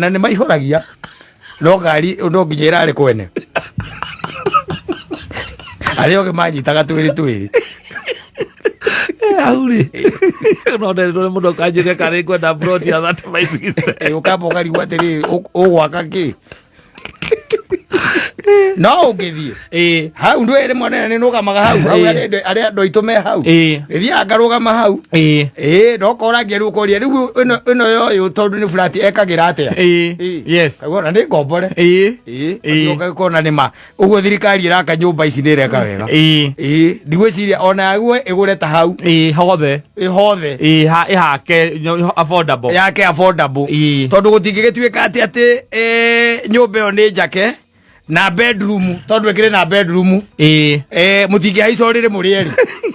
Na nĩ maihũragia. No ngari no nginya ĩrarĩ kwene. Arĩa othe manyitaga twĩrĩ twĩrĩ. Hau rĩ. No nderirwo nĩ mũndũ ũkanjĩria kana nĩ ngwenda plot ya 30 by 60. Ũkamba ũkarigwo atĩrĩrĩ, ũgwaka kĩ? No ũngĩthiĩ. Ĩĩ. Hau ndwĩ rĩmwe nene nĩ nũgamaga hau. Hau arĩa andũ aitũ me hau. Ĩĩ. Thiaga ngarũgama hau. Ĩĩ. Ĩĩ, no korangia rĩu ũkoria rĩu ĩno yoyũ tondũ nĩ flat ekagĩra atĩa? Ĩĩ. Ĩĩ. Yes. Kaigua nĩ ngombore. Ĩĩ. Ĩĩ. Ĩĩ. Ũkona nĩ ma. Ũguo thirikari ĩraka nyũmba ici nĩ ĩreka wega. Ĩĩ. Ĩĩ, ndigwĩciria ona yaguo ĩgũre ta hau. Ĩĩ, hothe. Ĩ hothe. Ĩĩ, ĩhake affordable. Yake affordable. Ĩĩ. Tondũ gũtingĩgĩtuĩka atĩ nyũmba ĩyo nĩ njake na bedroom, tondũ ĩkĩrĩ na bedroom. Ĩĩ. Mũtingĩhaica ũrĩrĩ mũrĩ erĩ.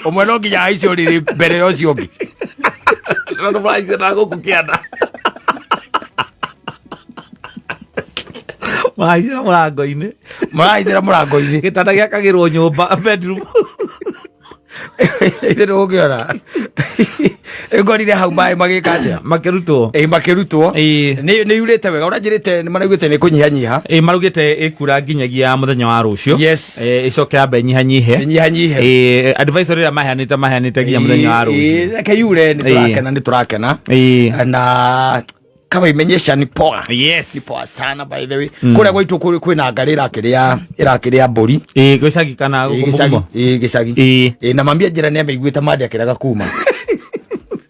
Ũmwe no nginya ahaice ũrĩrĩ mbere ya ũcio ũngĩ. Tondũ mũrahaica na gũkũ kĩanda. Mũrahaicĩra mũrango-inĩ. Mũrahaicĩra mũrango-inĩ. Gĩtanda gĩakagĩrwo nyũmba bedroom. Ithe ndũgũkĩona. Ngorire hau maĩ magĩka atĩa? Makĩrutwo. Ĩĩ, makĩrutwo. Ĩĩ. Nĩ yurĩte wega. Ũranjĩrĩte nĩ maraugĩte nĩ kũnyihanyiha. Ĩĩ, maraugĩte ĩkura nginyagia mũthenya wa rũciũ. Yes. Ĩĩ, ĩcoke yambe ĩnyihanyihe. Ĩnyihanyihe. Ĩĩ, advisory ĩrĩa maheanĩte nginya mũthenya wa rũciũ. Ĩĩ, reke yure, nĩ tũrakena, nĩ tũrakena. Ĩĩ. Na kama imenyesha ni poa. Yes. Ni poa sana by the way. Kũrĩa gwaitũ kwĩna ngarĩ ĩrakĩrĩa mbũri. Ĩĩ, gĩcagi kana Ĩĩ, gũkũ gĩcagi. mũgumo? Ĩĩ, gĩcagi. Ĩĩ. Ĩĩ, na mami anjĩra nĩ amĩiguĩte mande akĩrega kuma.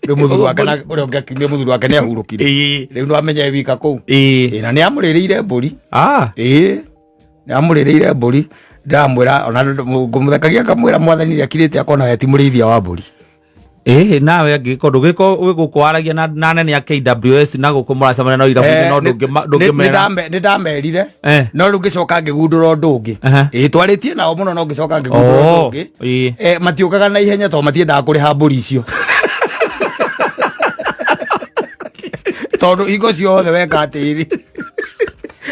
Rĩu mũthuri wake na ũrĩa ũngĩ akiumia mũthuri wake nĩ ahurũkire. Ĩĩ. Rĩu no amenye wika kũu. Ĩĩ. Ĩĩ, na nĩ amũrĩrĩire mbũri. Ah. Ĩĩ. Nĩ amũrĩrĩire mbũri. Ndamwĩra ona ngũmũthekagia ngamwĩra mwathani nĩ akirĩte akona we ti mũrĩithia wa mbũri. Ĩĩ, nawe angĩgĩkorwo ndũgĩkorwo wĩ gũkũ waragia na anene a KWS na gũkũ mũracemania no irabu-inĩ no ndũngĩmera. Nĩ ndamerire. No rĩu ngĩcoka ngĩgundũra ũndũ ũngĩ. Ĩĩ, twarĩtie nao mũno no ngĩcoka ngĩgundũra ũndũ ũngĩ. Matiũkaga na ihenya tondũ matiendaga kũrĩha mbũri icio. Tondũ hingo ciothe weka atĩrĩ,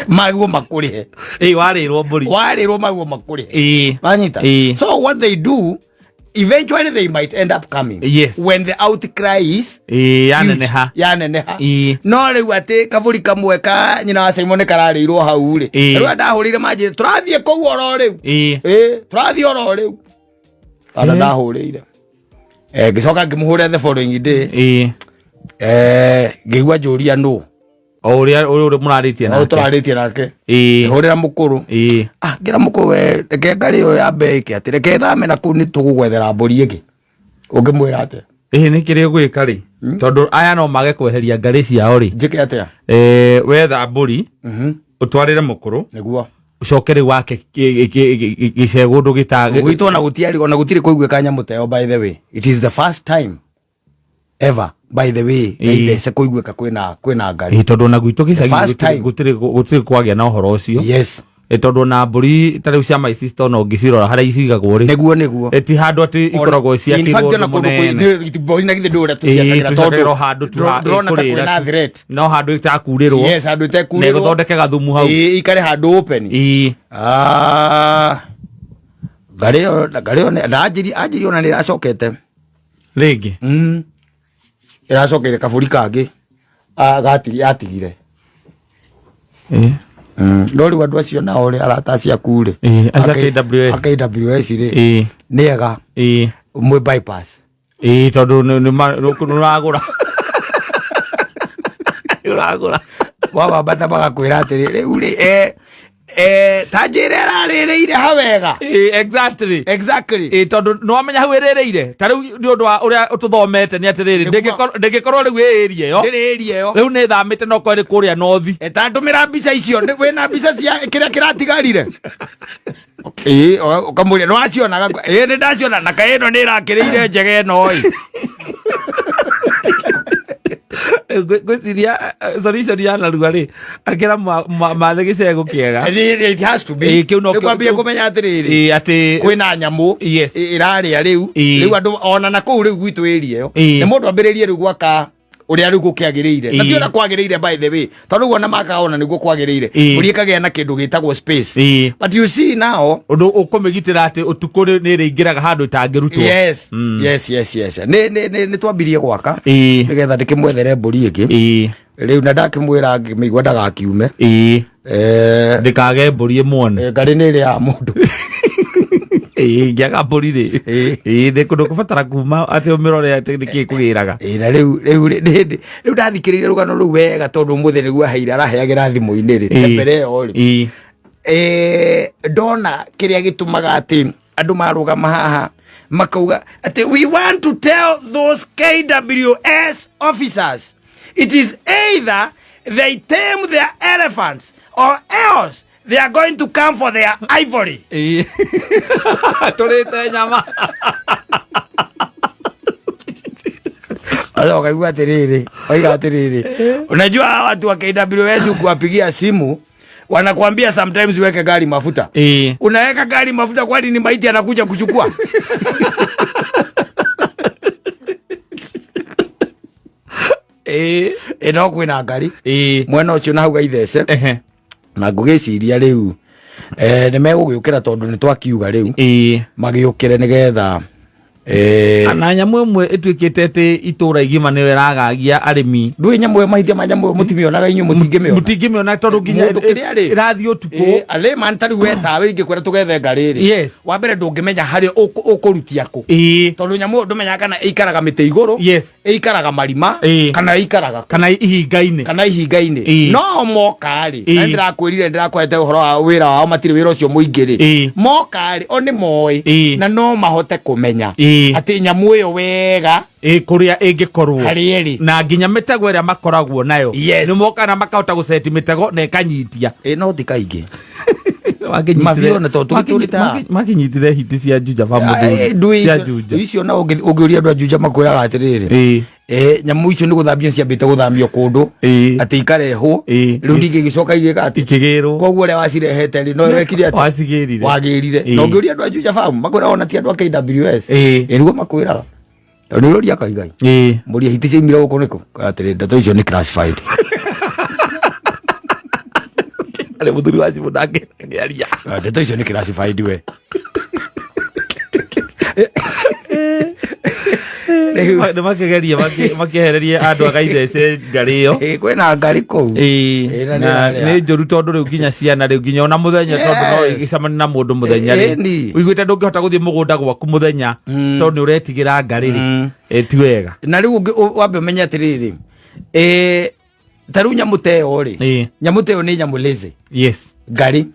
maguo makũrĩhe. Ĩĩ, warĩrwo mbũri. Warĩrwo maguo makũrĩhe. Ĩĩ. Wanyita? Ĩĩ. So what they do, eventually they might end up coming. Yes. When the outcry is Ĩĩ, yaneneha. huge. Yaneneha. Ĩĩ. No rĩu atĩ kabũri kamwe ka nyina wa Simon kararĩirwo hau rĩ. Ĩĩ. Rĩu ndahũrĩire manjĩre tũrathiĩ kũu oro rĩu. Ĩĩ. Ĩĩ, tũrathiĩ oro rĩu. Ona Ĩĩ. ndahũrĩire. Ngĩcoka ngĩmũhũrĩra the following day. Ĩĩ. Ngĩigua njũria nũ. O ũrĩa ũrĩa mũrarĩtie O nake. tũrarĩtie nake. Ĩĩ. Ngĩhũrĩra mũkũrũ. Ĩĩ. Ngĩra mũkũrũ we, reke ngarĩ ĩyo yambe ĩke atĩ, reke ĩthame na kũu nĩ tũgũgwethera mbũri ĩngĩ. Ũngĩmwĩra atĩa? Ĩĩ, nĩ kĩrĩa ũgwĩka rĩ, tondũ aya no mage kweheria ngarĩ ciao rĩ. Njĩke atĩa? Wetha mbũri, ũtwarĩre mũkũrũ. Nĩguo. Ũcoke rĩu wake gĩcegũ ndũgĩta- Gwitũ ona gũtiarĩ, ona gũtirĩ kũiguĩka nyamũ ta ĩyo by the way. It is the first time. Ever, by the way, gaithece kũiguĩka kwĩna ngari. Tondũ ona gwitũ The gĩcagi first time. gũtirĩ kwagĩa na ũhoro ũcio. Tondũ ona mbũri ta rĩu cia my sister, ona ũngĩcirora harĩa icigagwo rĩ, Nĩguo. Ti handũ atĩ ikoragwo In fact, ciakĩirwo ona ũndũ kũndũ mũnene. mbũri na githĩ ndũĩ ũrĩa tũciakagĩra, tũciakagĩrwo handũ tu ndũrona ta ĩkũrĩra kwĩna tu. threat. No handũ ĩtakurĩrwo. Yes, handũ Na ĩtekurĩrwo. ĩgũthondeke gathumu hau. Ikare handũ open. Ah, ngari ĩyo na anjiri ona nĩ ĩracokete Rĩngĩ. Ĩracokeire kabũri kangĩ. Ah, yatigire. No rĩu andũ acio nao rĩ, arata acio aku rĩ, Acio a KWS. A KWS rĩ, nĩ ega mwĩ bypass. Tondũ nĩ ũragũra. Nĩ ũragũra. Wawambata magakwĩra atĩrĩ, rĩu rĩ, ta njĩra ĩrarĩrĩire hawega. Exactly. Exactly. Tondũ nĩ wamenya hau ĩrĩrĩire ta rĩu nĩ ũndũ wa ũrĩa tũthomete nĩ atĩrĩrĩ, ndĩngĩkorwo rĩu ĩ area ĩyo. Ndĩrĩ area ĩyo. Rĩu nĩ ĩthamĩte no korwo ĩrĩ kũrĩa north. Ta ndũmĩra mbica icio. Wĩna mbica cia kĩrĩa kĩratigarire? Ĩĩ, ũkamũria nĩ waciona, ĩĩ nĩ ndaciona, na kaĩ ĩno nĩ ĩrakĩrĩire njega ĩno ĩ. Ngwĩciria solution ya narua rĩ, akĩra mathe gĩcego kĩega. It has to be. Kĩu no Nĩ kwambia kũmenya atĩrĩrĩ, Ĩĩ, atĩ kwĩna nyamũ ĩrarĩa rĩu. Rĩu andũ ona na kũu rĩu gwitũ area ĩyo, nĩ mũndũ ambĩrĩrie rĩu gwaka ũrĩa rĩu gũkĩagĩrĩire, na ti ũrĩa kwagĩrĩire, by the way, tondũ rĩu ona makaga ona nĩguo kwagĩrĩire. Mbũri ĩkagĩa na kĩndũ gĩtagwo space. But you see now, Ũndũ ũkũmĩgitĩra atĩ ũtukũ nĩ ĩrĩingĩraga handũ ĩtangĩrutwo. Yes, nĩ twambirie gwaka nĩgetha ndĩkĩmwethere mbũri ĩngĩ rĩu, na ndakĩmwĩra ngĩmĩigua ndagakiume. Ndĩkage mbũri ĩmuone. Ngarĩ nĩ ĩrĩ ya mũndũ. Ingĩaga mbũri rĩ, nĩ kũndũ kũbatara kuma atĩ ũmĩrore atĩ nĩkĩĩ kũgĩraga. Ĩ, na rĩu ndathikĩrĩria rũgano rũu wega, tondũ ũmũthĩ nĩguo aheire araheagĩra thimũ-inĩ rĩ, ta mbere ĩyo rĩ, ndona kĩrĩa gĩtũmaga atĩ andũ marũgama haha makauga atĩ, "We want to tell those KWS officers it is either they tame their elephants or else they are going to come for their ivory." Tũrĩte nyama. Sasa wakaigua atĩrĩrĩ, waiga atĩrĩrĩ, unajua hawa watu wa KWS ukiwapigia simu wanakuambia sometimes uweke gari mafuta. Unaweka gari mafuta, kwani ni maiti anakuja kuchukua? No kwĩna ngari mwena ũcio na hau gaithece. Na ngũgĩciria rĩu nĩ megũgĩũkĩra, tondũ nĩ twakiuga rĩu magĩũkĩre nĩgetha Na nyamũ ĩmwe ĩtuĩkĩte atĩ itũũra igima nĩyo ĩragagia arĩmi. Ndũĩ nyamũ ĩyo, mahithia ma nyamũ ĩyo mũtimĩonaga inyuĩ, mũtingĩmĩona. Mũtingĩmĩona tondũ nginya Mũndũ kĩrĩa rĩ, ĩrathiĩ ũtukũ. Layman ta rĩu we tawe ingĩkwĩra tũgethe ngarĩ rĩ, wa mbere ndũngĩmenya harĩa ũkũrutia kũ, tondũ nyamũ ĩyo ndũmenyaga kana ĩikaraga mĩtĩ igũrũ, ĩikaraga marima, kana ĩikaraga kũ. Kana ihinga-inĩ. Kana ihinga-inĩ. No moka rĩ, na ndĩrakwĩrire ndĩrakwete ũhoro wa wĩra wao, matirĩ wĩra ũcio mũingĩ rĩ, moka rĩ, o nĩ moĩ na no mahote kũmenya atĩ nyamũ ĩyo wega Kũrĩa ĩngĩkorwo harĩa ĩrĩ. Na nginya mĩtego ĩrĩa makoragwo nayo, nĩ moka na makahota gũceti mĩtego na ĩkanyitia. No ti kaingĩ. Mabiũ nĩ tondũ tũgĩtũrĩte haha. Makinyitire hiti cia Juja ba mũthuri Ndũĩ cia icio. Juja. Icio na ũngĩũria andũ a Juja makwĩraga atĩrĩrĩ, nyamũ icio nĩ gũthambio ciambĩte gũthamio kũndũ, atĩ ikarehwo, rĩu ningĩ igĩcoka igĩka atĩ Ikĩgĩrwo. Koguo ũrĩa wacirehete rĩ, no wekire atĩ Wacigĩrire. Wagĩrire. Na ũngĩũria andũ a Juja Farm makwĩraga ona ti andũ a KWS. Nĩguo makwĩraga, tondũ nĩ ũroria kaigai mũria hiti ciaimire gũkũ nĩkũ, atĩrĩ ndeto icio nĩ classified. Arĩ mũthuri wa cibũ nake akĩaria. Ah, ndeto icio nĩ classified we. Nĩ makĩgeria makĩehererie andũ agaithece ngarĩ ĩyo. Kwĩna ngari kũu. Na nĩ Na ĩrarĩa. nĩ njũru tondũ rĩu nginya ciana rĩu nginya ona mũthenya, tondũ no ĩgĩcemania na mũndũ mũthenya rĩ, ũiguĩte ndũngĩhota gũthiĩ mũgũnda gwaku mũthenya tondũ nĩ ũretigĩra ngarĩ rĩ. Ti wega. Na rĩu wambe ũmenye atĩrĩrĩ, ta rĩu nyamũ ta ĩyo rĩ, nyamũ ta ĩyo nĩ nyamũ lazy. Ngari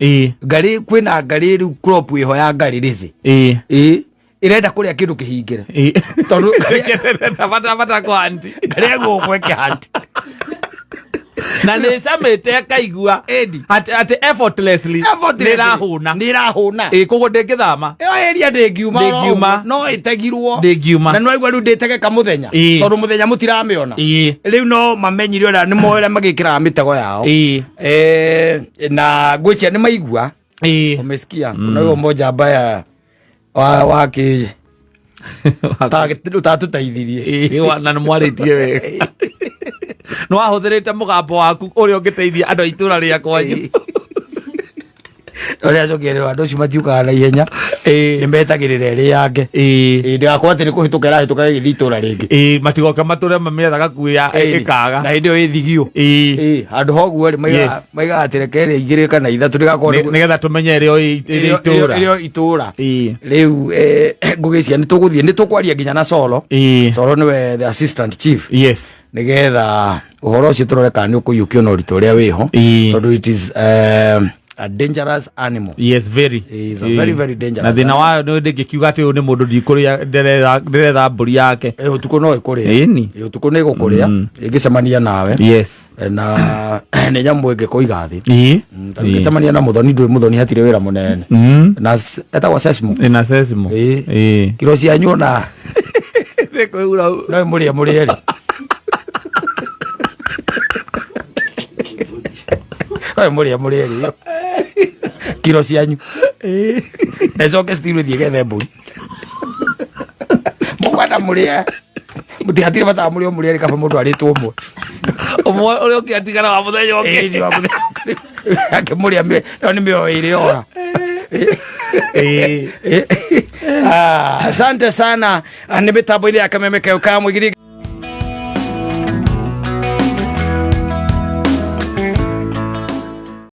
ngari kwĩna ngari rĩu, crop ĩho ya ngari lazy. Ĩrenda kũrĩa kĩndũ kĩhingĩre, tondũ Bata bata kwa anti. Ngari ĩgũkũ ĩkĩhanti. Na nä camä te ĩkaigua Ĩni. atä effortlessly nä ĩrahũna. Nä ĩrahũna. Ĩ koguo ndĩngĩthama. Ĩyo area ndĩngiuma. Ndĩngiuma. No ĩtegirwo. Ndĩngiuma. Na nĩwaigua rĩu ndĩtegeka mũthenya, Ĩĩ. tondũ mũthenya mũtiramĩona. Rĩu no mamenyire ũrĩa nĩ moĩ ũrĩa magĩkĩraga mĩtego yao. Na ngwĩciria nĩ maigua. Umesikia kuna huyo mmoja ambaye wa ki utatũteithirie. Ĩĩ, na nä mwarä tie wega, nä wahå thä rä te må gambo waku å rä a å ngä teithia andå a itå ra rä akwanyu. Ũrĩa acokire, andũ acio matiũkaga na ihenya, nĩ metagĩrĩra ĩrĩ yake. Ndĩgakorwo atĩ nĩ kũhĩtũka ĩrahĩtũka ĩgĩthiĩ itũra rĩngĩ. Ĩĩ, matigoke matũre mamĩethaga kuya ĩkaga. Na hĩndĩ ĩyo ĩthigio. Ĩĩ, handũ ha ũguo rĩ, maigaga atĩ reke ĩrĩa igĩrĩ kana ithatũ ndĩgakorwo Nĩgetha tũmenye ĩrĩa ĩrĩ itũra. Ĩrĩa itũra. Rĩu ngũgĩcia nĩ tũgũthiĩ, nĩ tũkwaria nginya na Solo. Solo nĩwe the assistant chief, nĩgetha ũhoro ũcio tũrore kana nĩ ũkũiyũkio na ũritũ ũrĩa wĩho, tondũ it is a dangerous animal. Yes, very. Is a very, very dangerous. Na thĩna wayo nĩ ndĩngĩkiuga atĩ ũyũ nĩ mũndũ ndikũrĩa, ndĩretha mbũri yake. Ũtukũ no ĩkũrĩa. Ĩni. Ũtukũ nĩ ĩgũkũrĩa ĩngĩcemania nawe. Na nĩ nyamũ ĩngĩkũiga thĩ. Ta ũngĩcemania na mũthoni, ndũĩ mũthoni hatirĩ wĩra mũnene. Na etagwo sesmo. Ĩna sesmo. Ĩĩ. Kiro cianyu ona no ĩmũrĩe mũrĩe rĩ, no ĩmũrĩe mũrĩe rĩ kiro cianyu, na ĩcoke still ĩthiĩ gethe mbũri mũkwenda mũrĩe. Mũtihatirĩ bata mũrĩo mũrĩe rĩ, kaba mũndũ arĩtwo ũmwe. Ũmwe ũrĩa ũngĩatigara wa mũthenya ũngĩ. Ĩĩ, nĩ wa mũthenya akĩmũrĩa ĩyo nĩ mĩoyo ĩrĩ ora. Ah, asante sana. Ah, nĩ mĩtambo-inĩ ya kameme kayo ka mũigiri.